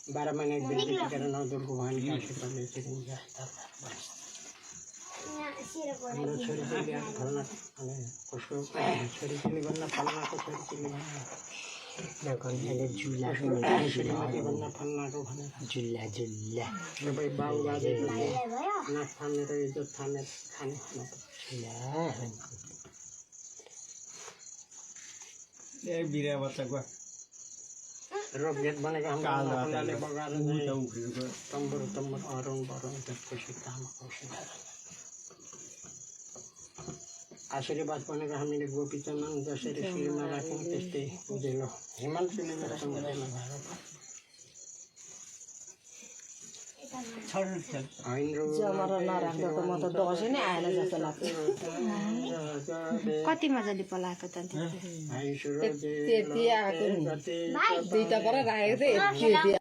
12 महिना एक दिन टिकेर नौदुलको भवानी काशीले चिरिन्छ हाम्रो छोरी चेली फल्ना कसको छोरी चेली भन्न फल्नाको छोरी चेली भन्न झुला श्रीमती भन्न फल्नाको भनेर झुला झुला सबै बाउ बाजेको नाक थामेर इज्जत थामेर खाने बिरा बच्चाको रोगभेद बनेको हाम्रो फल्नाले बगाएर तम्बर अरुण बरुण त्यसपछि तामाको आशीर्वाद बनेको हामीले गोपीचन्दन जसरी शिरमा राख्यौँ त्यस्तै उजेलो हिमाल सिलिमेर समुदायमा जमरा नराख्दा त म त दसैँ नै आएन जस्तो लाग्छ कति मजाले पलाएको त त्यति आएको दुईटा पर राखेको थिएँ